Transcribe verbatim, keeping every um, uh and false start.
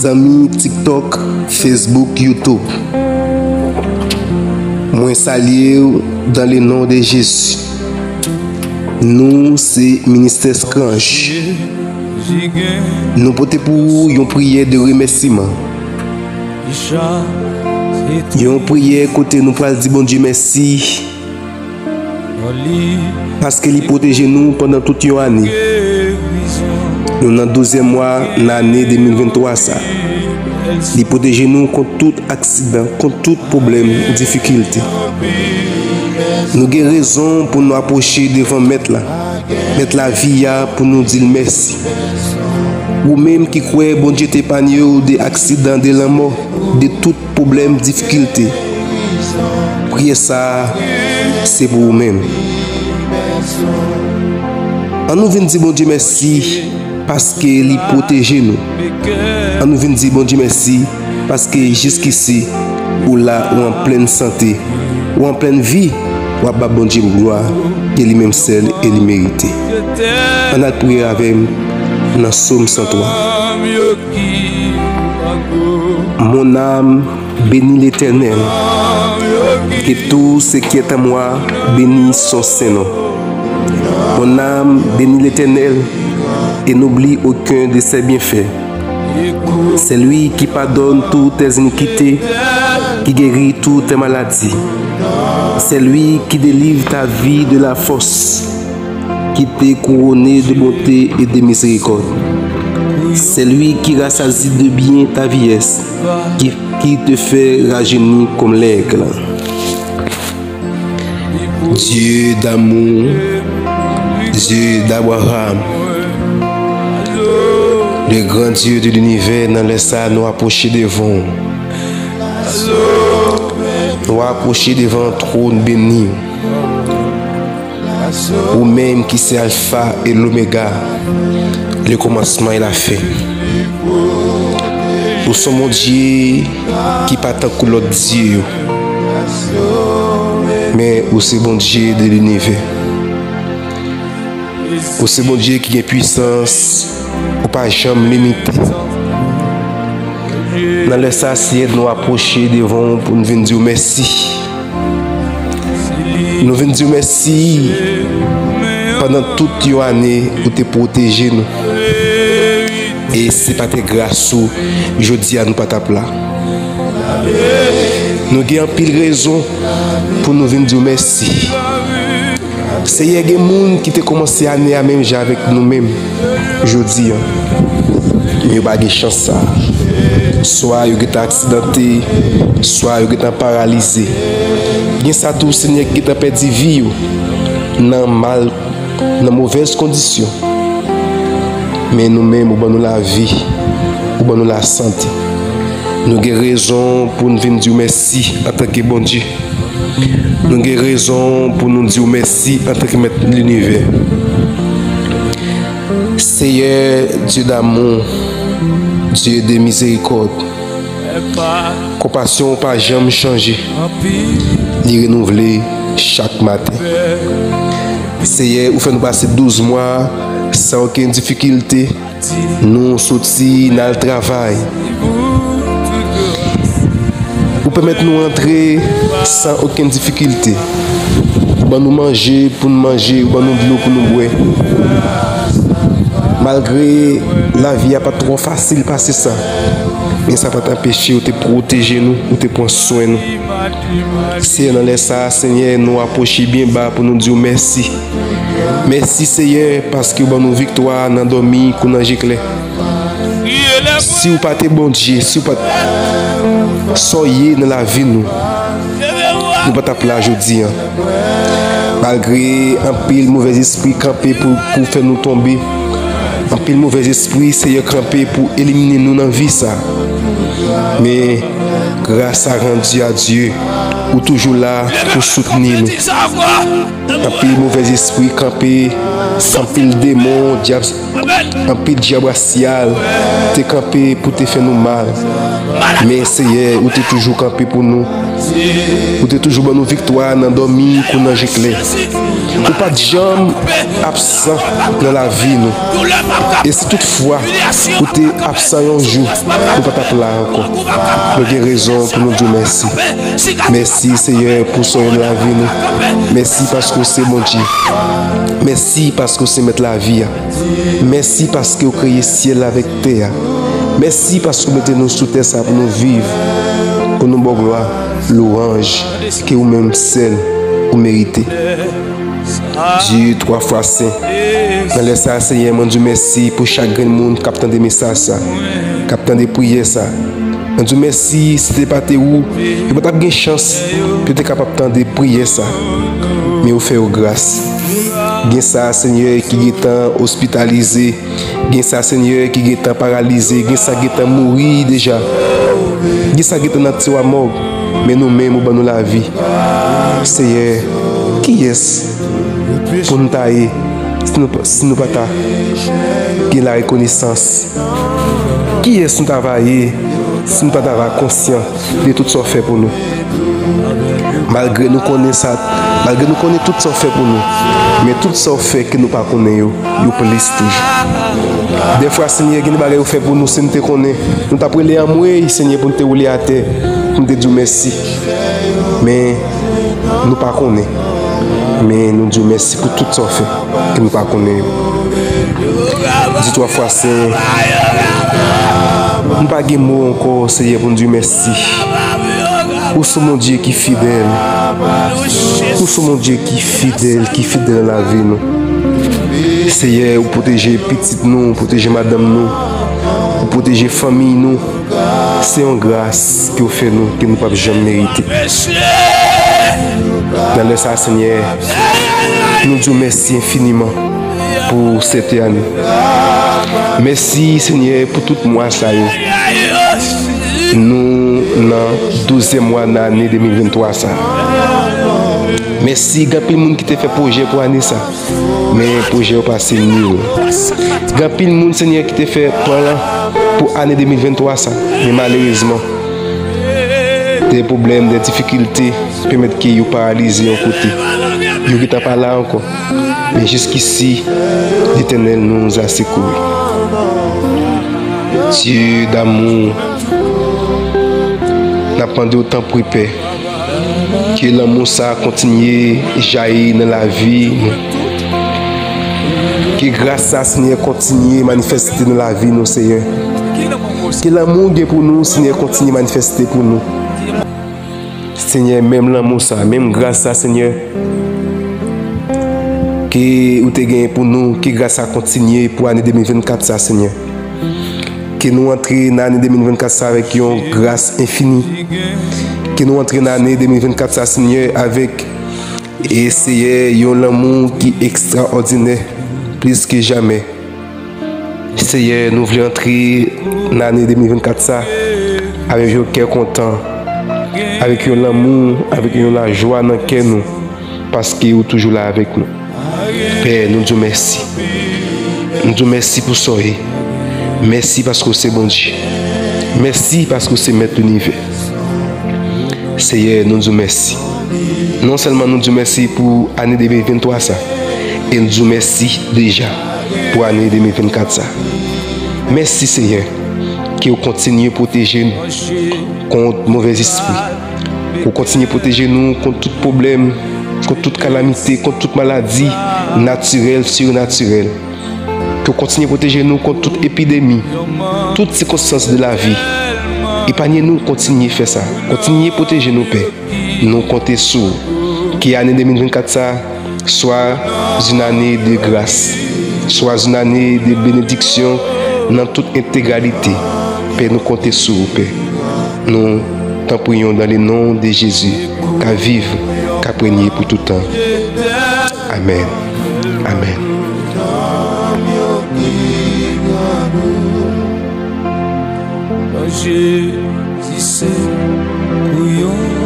Zanmi TikTok, Facebook, YouTube. Mwen salye w dans le nom de Jésus. Nou se Ministè Skranj. Nou pote pou ou yon priyè de remèsiman. Yon priyè kote nou pral di Bondye mèsi. Paske li pwoteje nou pandan tout yon ane. Nou nan douzyèm mwa nan ane de mil venntwa sa. Li pwoteje nou kont tout aksidan, kont tout pwoblèm, difikilte. Nou gen rezon pou nou apwoche devan Mèt la, Mèt lavi a, pou nou di l mèsi. Ou menm ki kwè Bondye te epanye w de aksidan, de lanmò, de tout pwoblèm, difikilte. Priyè sa a, se pou ou menm. An nou vin di Bondye mèsi paske li pwoteje nou. An nou vin di Bondye mèsi paske jiskisi, ou la, ou an plèn sante, ou an plèn vi, w ap ba Bondye glwa, ke li menm sèl e li merite. Ann al priye avè m nan Sòm san twa. Mon âme, bénis l'Éternel, que tout ce qui est en moi bénisse son saint nom. Mon âme, bénis l'Éternel, et n'oublie aucun de ses bienfaits. C'est lui qui pardonne toutes tes iniquités, qui guérit toutes tes maladies. C'est lui qui délivre ta vie de la fosse, qui t'est couronné de bonté et de miséricorde. C'est lui qui rassasie de bien ta vieillesse, qui, qui te fait rajeunir comme l'aigle. Dieu d'amour, Dieu d'Abraham, le grand Dieu de l'univers, nan lè sa a, nou apwoche devan w. Nou apwoche devan twòn beni w. Ou menm ki se Alfa e Lomega, le kòmansman e lafen. Ou se yon Bondye ki pa tankou lòt dye yo. Men ou se Bondye de linivè. Ou se Bondye ki gen pwisans, ou pa janm limite. Nan lè sa, Seyè, nou apwoche devan w pou n vin di w mèsi. Nou vin di w mèsi pandan tout yon ane ou te pwoteje nou. E si se pa te gras ou, jodi a nou pa t ap la. Nou gen anpil rezon pou nou vin di w mèsi. Seyè, gen moun ki te kòmanse ane a menm jan avèk nou menm jodi a. Men yo pa gen chans sa. Swa yo gentan aksidante, swa yo gentan paralize. Gen sa tou, Senyè, ki gentan pèdi vi yo nan mal, nan movèz kondisyon. Men nou menm, ou ban nou lavi, ou ban nou lasante. Nou gen rezon pou n vin di w mèsi antanke Bondye. Nou gen rezon pou nou di w mèsi antanke Mèt linivè. Seyè, Dye damou, Dye de mizerikòd, konpasyon w pa janm chanje, li renouvle chak maten. Seyè, ou fè nou pase douz mwa san okenn difikilte. Nou soti n al travay. Ou pèmèt nou antre san okenn difikilte. Ou ban nou manje pou n manje, ou ban nou dlo pou nou bwè. Malgre lavi a pa t twò fasil pase sa, men sa pa t anpeche ou te pwoteje nou, ou te pran swen nou. Seyè, nan lè sa a, Senyè, nou apwoche byen ba pou nou di w mèsi. Mèsi, Seyè, paske w ban nou viktwa nan dòmi kou nan je klè. Si w pa te Bondye, si w pa t sa w ye nan lavi nou, nou pa t ap la jodi a. Malgre anpil movèzespri kanpe pou, pou fè nou tonbe, anpil movèzespri, Seyè, kanpe pou elimine nou nan vi sa. Men, gras a randi a Dye, ou toujou la pou soutni nou. Anpil movèzespri kanpe, anpil demon, dyab, anpil dyab rasyal te kanpe pou te fè nou mal. Men Seyè, ou te toujou kanpe pou nou. Ou te toujou ban nou viktwa nan dòmi kou nan je klè. Ou pa t janm absan nan lavi nou. E si toutfwa ou te absan yon jou, nou pa t ap la ankò. Nou gen rezon pou nou di w mèsi. Mèsi, Seyè, pou sa w ye nan lavi nou. Mèsi paske w se Bondye. Mèsi paske w se Mèt lavi a. Mèsi paske w kreye syèl avèk tè a. Mèsi paske w mete nou sou tè sa pou nou viv, pou nou ba w glwa, lwanj ke ou menm sèl ou merite. Dye twa fwa sen. Nan lè sa a, Senyè, mwen di w mèsi pou chak grenn moun k ap tande mesaj sa, k ap tande priyè sa. Mwen di w mèsi, si te pa te ou, yo pa t ap gen chans pou yo te kapab tande priyè sa. Men ou fè yo gras. Gen sa, Senyè, ki gentan ospitalize. Gen sa, Senyè, ki gentan paralize. Gen sa gentan mouri deja. Gen sa gentan nan tiwa mòg. Men nou menm, ou ban nou lavi. Seyè, kiyès pou nou ta ye si nou, si nou pa ta gen larekonesans? Kiyès nou ta va ye si nou pa ta va konsyan de tout sa w fè pou nou? Malgre nou konnen sa, malgre nou konnen tout sa w fè pou nou, men tout sa w fè ke nou pa konnen yo, yo plis toujou. Dèfwa, Senyè, gen de bagay ou fè pou nou, si nou te konnen, nou t ap rele anmwey, Senyè, pou nou te woule atè, pou nou te di w mèsi. Men, nou pa konnen. Men, nou di w mèsi pou tout sa w fè, ke nou pa konnen yo. Di twa fwa, Senyè, nou pa gen mo ankò, Senyè, pou nou di w mèsi. Ou se yon Bondye ki fidèl. Ou se yon Bondye ki fidèl, ki fidèl nan lavi nou. Seyè, ou pwoteje pitit nou, ou pwoteje madanm nou, ou pwoteje fanmiy nou. Se yon gras ke w fè nou, ke nou p ap janm merite. Nan lè sa a, Senyè, nou di w mèsi enfiniman pou sèt ane. Mèsi, Senyè, pou tout mwa sa yo. Nou nan douzyèm mwa nan ane de mil venntwa sa. Mèsi, gen anpil moun ki te fè pwojè pou ane sa. Men pwojè yo pase nil. Gen anpil moun, Senyè, ki te fè plan pou ane de mil venntwa sa. Men malerezman, de pwoblèm, de difikilte pèmèt ke yo paralize yon kote. Yo gentan pa la ankò. Men jiskisi, Letènèl nou a sekouri. Dye damou, n ap mande w tanpri, Pè, ke lanmou sa a kontinye jayi nan lavi nou. Ke gras sa a, Senyè, kontinye manifeste nan lavi nou, Senyè. Ke lanmou w gen pou nou, Senyè, kontinye manifeste pou nou. Senyè, menm lanmou sa, menm gras sa, Senyè, ke ou te genyen pou nou, ke gras sa kontinye pou ane de mil vennkat sa, Senyè. Ke nou antre nan ane de mil vennkat sa avèk yon gras enfini. Ke nou antre nan ane de mil vennkat sa, Senyè, avèk, e Seyè, yon lanmou ki ekstraòdinè, plis ke jamè. Seyè, nou vle antre nan ane de mil vennkat sa avèk yon kè kontan, avèk yon lanmou, avèk yon lajwa nan kè nou, paske ou toujou la avèk nou. Pè, nou di w mèsi. Nou di w mèsi pou sa w ye. Mèsi paske w se Bondye. Mèsi paske w se Mèt linivè. Seyè, nou di w mèsi. Non sèlman nou di w mèsi pou ane de mil venntwa sa, e nou di w mèsi deja pou ane de mil vennkat sa. Mèsi, Seyè, ke w kontinye pwoteje nou kont movèzespri. Ke w kontinye pwoteje nou kont tout pwoblèm, kont tout kalamite, kont tout maladi natirèl, sirnatirèl. Ke w kontinye pwoteje nou kont tout epidemi, tout sikonstans de lavi. Epanye nou, kontinye fè sa. Kontinye pwoteje nou, Pè. Nou konte sou ou. Ke ane de mil vennkat sa swa yon ane de gras, swa yon ane de benediksyon nan tout entegralite. Pè, nou konte sou ou, Pè. Nou t'en prions dans le nom de Jésus, k ap viv, k ap renye pou tout tan. Amèn. Amèn. Jezi se pou yon